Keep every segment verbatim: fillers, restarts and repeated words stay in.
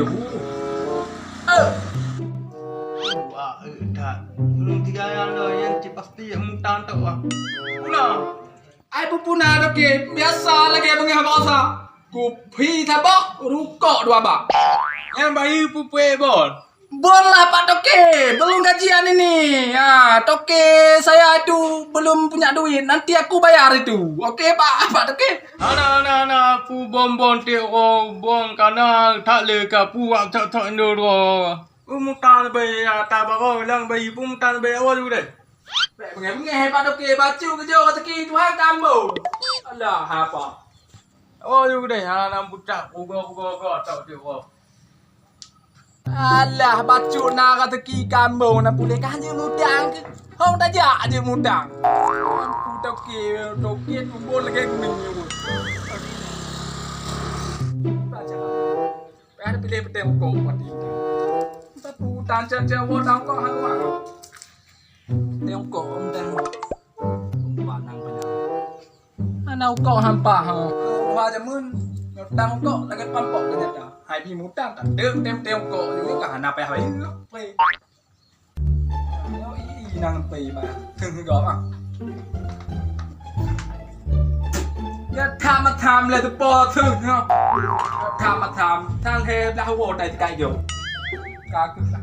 Eh. Wah, eh, dah. Ureueng tiga nyang lo, nyang cit pasti mutang tok, wah. Puna. Ai pupuna toke, biasa lagèe beungèh basa. Kupi saboh, rukok dua bak. Nyang bayeue pupue bon. Bon lah Pak Toke, belum gajian ini. Ha, Toke saya itu belum punya duit, nanti aku bayar itu. Oke Pak, Pak Toke. Hana, hana, hana, pu bon-bon tiep uroe, bon kana that lé ka pu wak thok-thok indu droe. Pu mutang leubeh ya, ta baroe lang bayi pu mutang leubeh awai deh. Bèk beungèh-beungèh Pak Toke, bacut keu jok rezeki Tuhan kambong. Alah, apa? Oh, yuk deh, ha, nam pucak, ugo-ugo-ugo, tak tiep uroe. Alah, bacut na rezeki kambong, na puléh ka hana mutang. Hong tajak aja mutang. Toke, toke tumbul lagèe gunong nyoe. Payah ada piléh peuteng kok mati. Tapi utang cak-cak wo tang kok hang wang. Teng kok mutang. Umpat nang peunang. Hana ukok hampa, ha. Ruha jameun, nyotang ukok lagèe pampok teunyata. Hai bi mutang, ka deuek tem-tem ukok, nyoe ka hana payah bayeue. Pre. Nyoe i inang pe ba. Teuh gop ah. Ya tham-tham lé teupo teuh, ha. Tham-tham, tan lhèe blah woe tai teuka ijo. Ka keuh lah.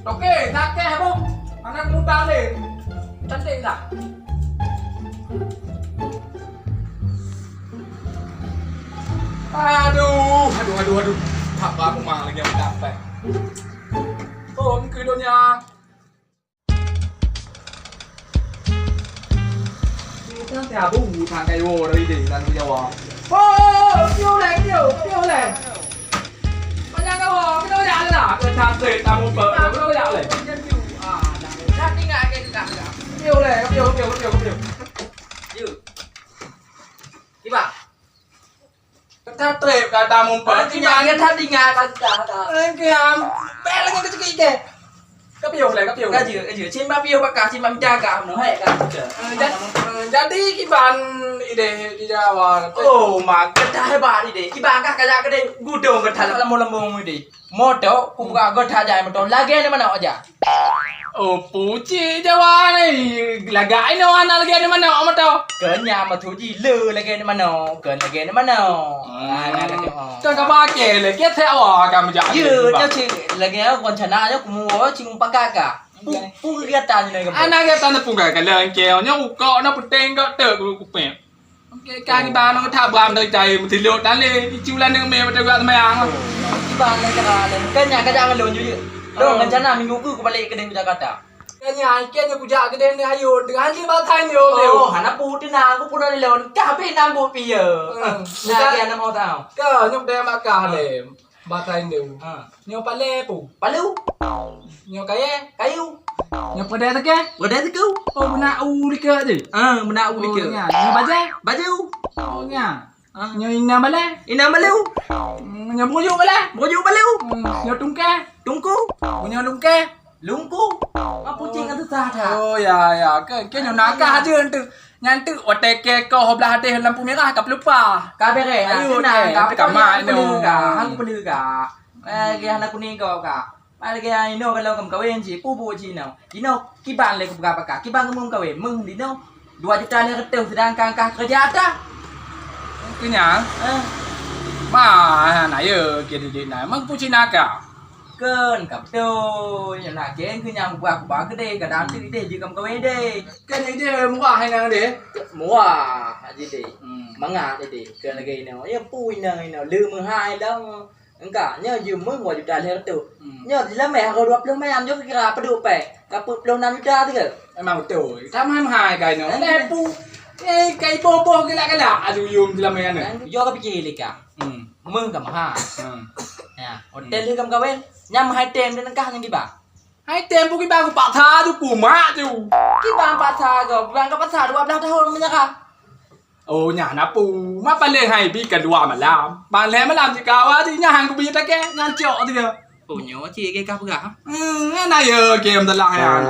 Toke, sakét bông. Anak muda lé. Cantik dah. Aduh, aduh, aduh, aduh. Apa aku mah lagi yang dapat. Bông ke dunia. Kan tiap bông bukan kayu dari deh dan Jawa. Oh, piu leh, piu, piu leh. Banyak kau, kau dah lah. Kau tak boleh, tak mau buat, kau dah lah. Ah, dah. Dah tinggal ke dah. Piu leh, piu, piu, piu, piu. Yuk. Kiba. Ka trép ka tamuphom. Kiban ka that tinggai ka sudah ka. Kiban, bèk lagèe keucik-keucik. Ka piôh lé, ka piôh lé. Ka jeuet, ka jeuet. Cit bak piôh bak kah, cit bak mita kah, meuhai kah. Eh, jad-, eh, jadi kiban idéh di Jawa. Oh, mak, geudah hebat idéh. Kiban kah kajak keudéh gudong geudah lambông-lambông idéh. Moto, kubuka geudah jai moto. Lagèe ni manok aja. Oh, pucik Jawa ni. Lagak inoe hana lagèe ni manok moto. Keu nyan meutuji le lagèe ni manok, keu lagèe ni manok. Hmm. Ah, nah, lagèe, oh. Kan ka pakai le, kiat awak akan menjadi. Ya, nyoe cit lagèe rencana nyoe kumuwoe cit mupakat ka. Pu, pu kegiatan ni. Anak kita ni pun kan kalau engkau nyoe ukok na peteng gak tek kupeng. Oke, ka kiban nyoe that bram dari cai meutilok tale, icu laneuk mé pada gak seumayang. Kiban nyoe cara lain. Kan nyan ka jak ngon lôn jujur. Lôn rencana minggu ku kubalek keudéh u Jakarta. Kan nyan, akhé nyoe kujak keudéh ni ayôn, teuka hanjeuet batai nyoe. Oh, hana peue teunang, ku puna lôn. Ka habéh nambok piye. Hmm. Nah, kian nama tau. Ka nyoe deh makah lé. Batai nyoe. Ha. Nyoe palé pu. Palu. Nyoe kayèe. Kayu. Nyoe peudeh teuke. Peudeh teuke. Oh, beuna u likot tu. Ah, beuna u likot. Oh, nya. Nyoe bajèe. Baju. Oh, nya. Ah. Nyoe inong balè. Inong balu. Hmm, nyoe bujôk balè. Bujôk balu. Hmm, nyoe tungkè. Tungku. Nyoe lungkè. Lungku. Apa cing ngan susah that. Oh, ya, ya. Ke, ke nyoe nakah aja tu. Nyan teuk watèe kèe koh blah deh lampu mirah ka peulupa. Ka bèrèh, ka seunang, ka peue ka mak inoe. Hang peuleueh ka. Eh, lagèe hana kuning kau ka. Lagèe inoe kalau ka meukawen cit, pu buet cit inoe. Inoe kiban lé kupeugah bak kah, kiban kamoe meukawen, meuh dinoe dua juta lhèe reutôh, seudangkan kah keureuja ata. Keu nyan? Eh. Ma, na ye, keu duit na. Meuh pu cit na ka. Kheun ka beutôi, nyoe na kèe keu nyang meuubah-ubah keudéh, kadang teuk idéh jeuet ka meukawen idéh. Kheun idéh murah hai nyan deh? Murah jih deh. Hmm. Mangat idéh. Kheun lagèe inoe, ya pui inong inoe, le meuhai lom. Engka, nyoe jeuet meuh dua juta lhèe reutôh. Hmm. Nyoe silamèh harôh dua ploh manyam, nyoe kira padub pèng. Ka peuet ploh nam juta teuka. Memang beutôi. Ka meuhai-meuhai ka inoe. Eh, pu-, eh, ka iboh-boh galak-galak aju yum silamèh nyoe. Yo ka pike lé ka. Hmm. Meuh ka meuhai. Hmm. Ya, hotel lheueh ka meukawen. Nyang meuhai tem dan kah nyang kiban. Hai tem pu kiban ku paksa ju kumak ju. Kiban paksa go, kiban ka paksa dua blah tahun meunyeurah. Oh, nyan na pu. Ma paléng hai bi ka dua malam. Ban lhèe malam cit ka awai nyan han kubi takèe, nyan cok teuka. Oh, nyoe cit keu kah peugah. Hmm, na ye game telah nyan.